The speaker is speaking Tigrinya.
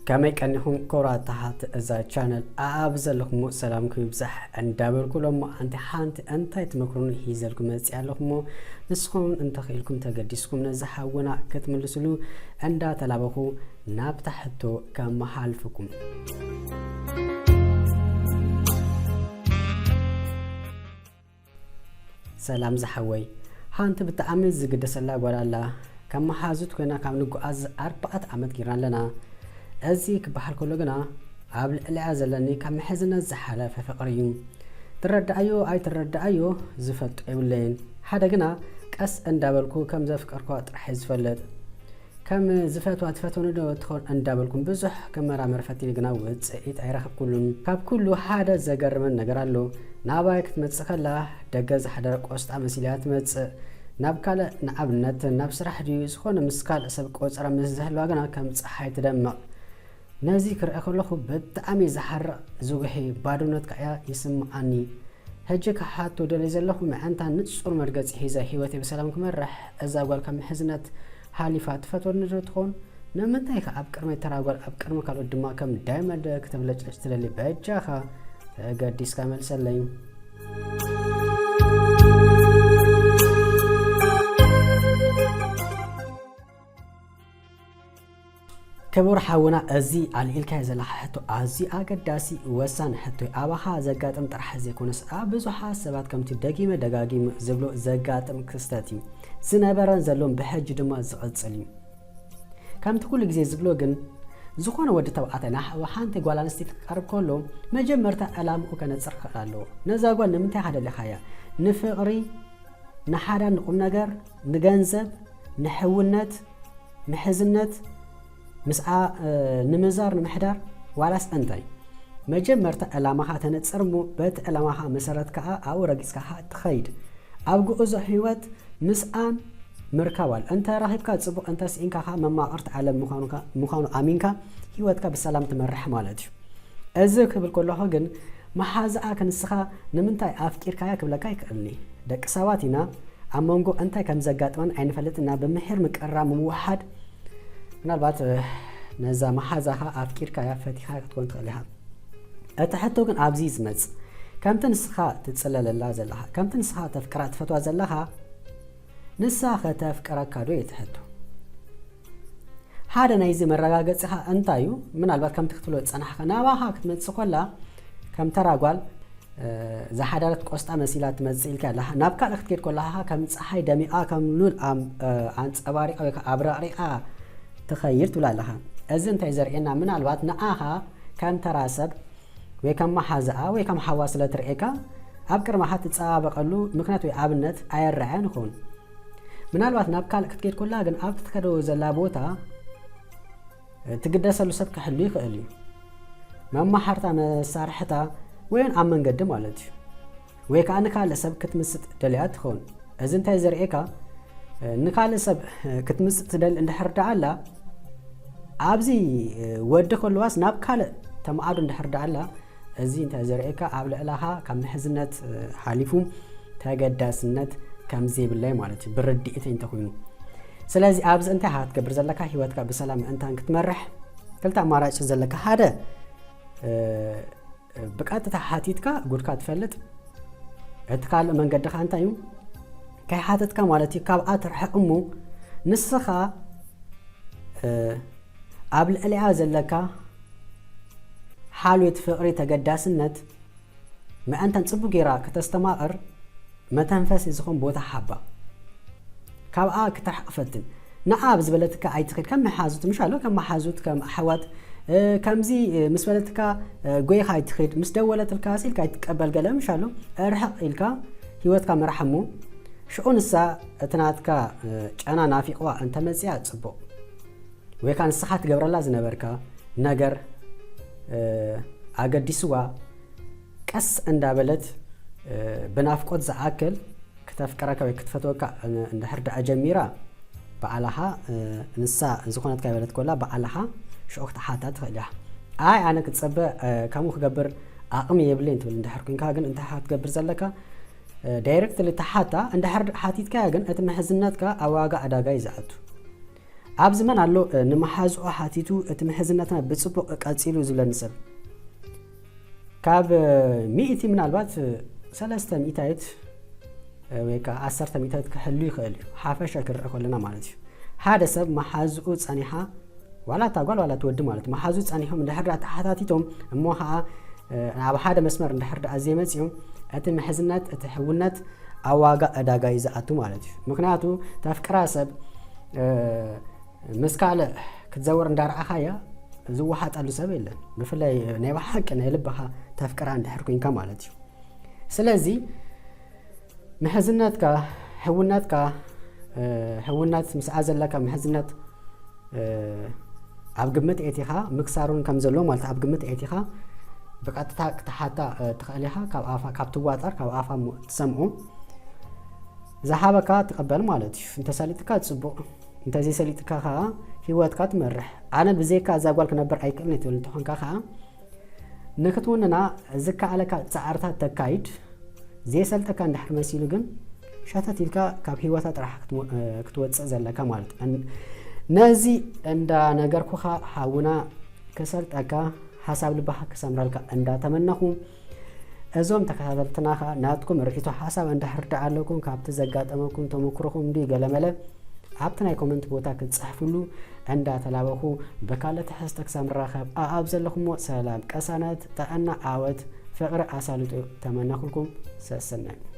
ከመይ ቀኒኹም ክቡራት ተሓቲ እዛ ቻነል? ኣብ ዘለኹሞ ሰላምኩም ይብዛሕ እንዳበልኩ፣ ሎሚ ኣንቲ ሓንቲ እንታይ ትመክሩኒ ሒዘልኩም መፂእ ኣለኹሞ፣ ንስኹም እንተኽኢልኩም ተገዲስኩም ነዚ ሓውና ክትምልስሉ እንዳተላበኹ ናብታ ሕቶ ከመሓልፍኩም። ሰላም ዝሓወይ፣ ሓንቲ ብጣዕሚ ዝግደሰላ ጓል ኣላ። ካብ መሓዙት ኮይና ካብ ንጓዓዝ ኣርባዕተ ዓመት ጌርና ኣለና። እዚ ክበሃል ከሎ ግና ኣብ ልዕሊኣ ዘለኒ ካብ ምሕዝነት ዝሓለፈ ፍቕሪ እዩ። ትረዳኣዮ ኣይትረዳኣዮ ዝፈልጦ የብለይን። ሓደ ግና ቀስ እንዳበልኩ ከም ዘፍቀርኳ ጥራሕ እዩ ዝፈልጥ። ከም ዝፈትዋ ትፈትወኒ ዶ ትኾን እንዳበልኩም ብዙሕ ክመራመር ፈቲነ ግና ውፅኢት ኣይረኸብኩሉን። ካብ ኩሉ ሓደ ዘገርመን ነገር ኣሎ። ናባይ ክትመፅእ ከላ ደገ ዝሓደረ ቆስጣ መሲላ ትመፅእ። ናብ ካልእ ንኣብነት ናብ ስራሕ ድዩ ዝኾነ ምስ ካልእ ሰብ ቆፀራ ምስ ዝህልዋ ግና ከም ፀሓይ ትደምቕ። ነዚ ክርኢ ከለኹ ብጣዕሚ ዝሓርቕ ዝጉሒ ባዶነት ከኣ ይስምዓኒ። ሕጂ ክሓቶ ደልየ ዘለኹ ምዕንታ ንጹር መርገጺ ሒዘ ህይወተይ ብሰላም ክመርሕ እዛ ጓል ካብ ምሕዝነት ሓሊፋ ትፈትወኒ ዶ ትኾን? ንምንታይ ከ ኣብ ቅድመይ ተራ ጓል ኣብ ቅድሚ ካልኦት ድማ ከም ዳይመንድ ክትብለጭለጭ ትደሊ? በጃኻ ተገዲስካ መልሰለይ። ክቡር ሓውና፣ እዚ ኣልዒልካዮ ዘለኻ ሕቶ ኣዝዩ ኣገዳሲ ወሳኒ ሕቶ እዩ። ኣባኻ ዘጋጥም ጥራሕ ዘይኮነስ ኣብ ብዙሓት ሰባት ከምቲ ደጊመ ደጋጊመ ዝብሎ ዘጋጥም ክስተት እዩ። ዝነበረን ዘሎን ብሕጂ ድማ ዝቕጽል እዩ። ከምቲ ኩሉ ግዜ ዝብሎ ግን፣ ዝኾነ ወዲ ተባዕታይ ናብ ሓንቲ ጓል ኣንስተይቲ ክቀርብ ከሎ መጀመርታ ዕላምኡ ከነጽር ክኽእል ኣለዎ። ነዛ ጓል ንምንታይ ኢኻ ደሊኻያ? ንፍቕሪ፣ ንሓዳር፣ ንቁም ነገር፣ ንገንዘብ፣ ንሕውነት፣ ምሕዝነት፣ ምስኣ ንምዛር ንምሕዳር ዋላስ እንታይ? መጀመርታ ዕላማኻ ተነጽር እሞ በቲ ዕላማኻ መሰረት ከኣ ኣብኡ ረጊጽካ ትኸይድ። ኣብ ጉዕዞ ህይወት ምስኣን ምርካብ ኣሎ። እንተ ረኺብካ ጽቡቕ፣ እንተ ስኢንካ ከኣ መማቕርቲ ዓለም ምዃኑ ኣሚንካ ህይወትካ ብሰላም ትመርሕ ማለት እዩ። እዚ ክብል ከለኹ ግን መሓዛኣ ክንስኻ ንምንታይ ኣፍቂርካያ ክብለካ ይክእልኒ። ደቂ ሰባት ኢና፣ ኣብ መንጎ እንታይ ከም ዘጋጥመን ኣይንፈልጥ ኢና። ብምሒር ምቅርራብ ምውሓድ ምናልባት ነዛ መሓዛኻ ኣፍቂርካያ ፈቲኻ ክትኮን ትኽእል ኢኻ። እቲ ሕቶ ግን ኣብዚ እዩ ዝመጽእ። ከምቲ ንስኻ ትጽለለላ ዘለኻ፣ ከምቲ ንስኻ ተፍቅራ ትፈትዋ ዘለኻ፣ ንሳ ኸ ተፍቅረካ ዶ እዩ እቲ ሕቶ። ሓደ ናይዚ መረጋገጺኻ እንታይ እዩ? ምናልባት ከምቲ ክትብሎ ዝጸናሕካ ናባኻ ክትመጽእ ኮላ ከም ተራ ጓል ዝሓደረት ቆስጣ መሲላ ትመጽእ ኢልካ ኣለኻ። ናብ ካልእ ክትከይድ ኮላኻ ከም ጸሓይ ደሚቓ ከም ሉል ኣንጸባሪቓ ወይ ከዓ ኣብራቕሪቓ ትኸይድ ትብል ኣለኻ። እዚ እንታይ ዘርእየና? ምናልባት ንኣኻ ከም ተራ ሰብ ወይ ከም መሓዛኣ ወይ ከም ሓዋ ስለ ትርእየካ ኣብ ቅድማኻ ትጸባበቐሉ ምኽንያት ወይ ኣብነት ኣየረኣያን ይኸውን። ምናልባት ናብ ካልእ ክትከይድ ኮላ ግን ኣብቲ ትከደው ዘላ ቦታ ትግደሰሉ ሰብ ክሕሉ ይኽእል እዩ። መማሓርታ መሳርሕታ ወይን ኣብ መንገዲ ማለት እዩ። ወይ ከዓ ንካልእ ሰብ ክትምስጥ ደልያ ትኸውን። እዚ እንታይ ዘርእየካ? ንካልእ ሰብ ክትምስጥ ትደሊ እንድሕር ደኣ ኣላ ኣብዚ ወዲ ከልዋስ ናብ ካልእ ተማኣዶ እንድሕር ደኣ ኣላ እዚ እንታይ ዘርእየካ? ኣብ ልዕላኻ ካብ ምሕዝነት ሓሊፉ ተገዳስነት ከም ዘይብለይ ማለት እዩ፣ ብርድኢተይ እንተኾይኑ። ስለዚ ኣብዚ እንታይ ኢኻ ክትገብር ዘለካ? ህይወትካ ብሰላም ምእንታን ክትመርሕ ክልተ ኣማራጭ ዘለካ፣ ሓደ ብቀጥታ ሓቲትካ ጉድካ ትፈልጥ፣ እቲ ካልእ መንገድኻ እንታይ እዩ? ከይሓተትካ ማለት እዩ፣ ካብኣ ትርሕቕ እሞ ንስኻ ኣብ ልዕሊኣ ዘለካ ሓልዮት ፍቕሪ ተገዳስነት ምእንታን ጽቡቕ ጌራ ከተስተማቕር መተንፈሲ ዝኾን ቦታ ሓባ። ካብኣ ክትርሕቕ ፈትን። ንዓ ኣብ ዝበለትካ ኣይትኸድ። ከም መሓዙት ምሽ ኣሎ፣ ከም መሓዙት፣ ከም ኣሕዋት፣ እ፣ ከምዚ፣ እ፣ ምስ በለትካ፣ እ፣ ጎይኻ ኣይትኸድ። ምስ ደወለትልካ ስኢልካ ኣይትቀበል ገለ ምሽ ኣሎ። ርሕቕ ኢልካ ህይወትካ ምራሕ እሞ ሽዑ ንሳ እቲ ናትካ፣ እ፣ ጨና ናፊቕዋ እንተመጽያ ጽቡቕ። ወይ ከዓ ንስኻ ትገብረላ ዝነበርካ ነገር፣ እ፣ ኣገዲስዋ ቀስ እንዳበለት፣ እ፣ ብናፍቆት ዝኣክል ክተፍቅረካ ወይ ክትፈትወካ እ፣ እንድሕር ደኣ ጀሚራ፣ ባዕላኻ፣ እ፣ ንሳ ዝኾነትካ ይበለት ኮላ፣ ባዕላኻ ሽዑ ክትሓታ ትኽእል ኢኻ። ኣይ፣ ኣነ ክጸበ፣ እ፣ ከምኡ ክገብር ኣቕሚ የብለይን ትብል እንድሕር ኮንካ ግን እንታይ ኢኻ ክትገብር ዘለካ? እ፣ ዳይሬክትሊ ተሓታ፣ እንድሕር ሓቲትካያ ግን እቲ ምሕዝነትካ ኣብ ዋጋ ዕዳጋ እዩ ዝኣቱ። ኣብዚ መን ኣሎ ንምሓዝኦ ሓቲቱ እቲ ምሕዝነትና ብፅቡቕ ቀፂሉ ዝብለኒ ሰብ? ካብ ሚእቲ ምናልባት ሰለስተ ሚእታይት ወይ ከዓ ዓሰርተ ሚእታይት ክሕሉ ይኽእል እዩ፣ ሓፈሻ ክርእ ከለና ማለት እዩ። ሓደ ሰብ መሓዝኡ ፀኒሓ፣ ዋላ እታ ጓል ዋላ እቲ ወዲ ማለት መሓዙ ፀኒሖም እንድሕር ዳ ተሓታቲቶም እሞ ከዓ ናብ ሓደ መስመር እንድሕር ዳ ዘይመፅኦም እቲ ምሕዝነት እቲ ሕውነት ኣብ ዋጋ ዕዳጋ እዩ ዝኣቱ ማለት እዩ። ምክንያቱ ተፍቅራ ሰብ ምስ ካልእ ክትዘውር እንዳረኣኻያ ዝወሓጠሉ ሰብ የለን። ብፍላይ ናይ ብሓቂ ናይ ልብኻ ተፍቅራ እንድሕር ኮንካ ማለት እዩ። ስለዚ ምሕዝነትካ፣ ሕውነትካ፣ ሕውነት ምስኣ ዘለካ ምሕዝነት ኣብ ግምት ኤቲኻ፣ ምክሳሩን ከም ዘሎ ማለት ኣብ ግምት ኤቲኻ ብቀጥታ ክትሓታ ትኽእል ኢኻ። ካብ ኣፋ ካብ ትዋጠር ካብ ኣፋ ትሰምዖ ዝሃበካ ትቐበል ማለት እዩ። እንተሰሊጥካ ፅቡቕ፣ እንተዘይሰሊጥካ ከዓ ህይወትካ ትመርሕ። ኣነ ብዘይካ እዛ ጓል ክነብር ኣይክእልን ትብል እንተኾንካ ከዓ ንክትውንና ዝከኣለካ ፃዕርታት ተካይድ። ዘይሰልጠካ እንድሕር መሲሉ ግን ሸተት ኢልካ ካብ ህይወታ ጥራሕ ክትወፅእ ዘለካ ማለት እዩ። ነዚ እንዳነገርኩኻ ሓውና ክሰልጠካ ሓሳብ ልባኻ ክሰምረልካ እንዳተመነኹ እዞም ተከታተልትና ከዓ ናትኩም ርእይቶ ሓሳብ እንድሕር ደኣ ኣለኩም ካብቲ ዘጋጠመኩም ተመክሮኹም እንዲ ገለመለ ኣብቲ ናይ ኮመንት ቦታ ክትፅሕፍሉ እንዳተላበኹ ብካልእ ትሕዝቶ ክሳብ ንራኸብ ኣኣብ ዘለኹሞ ሰላም፣ ቅሳነት፣ ጥዕና፣ ዓወት፣ ፍቕሪ ኣሳልጦ ተመነኹልኩም። ሰሰናዩ።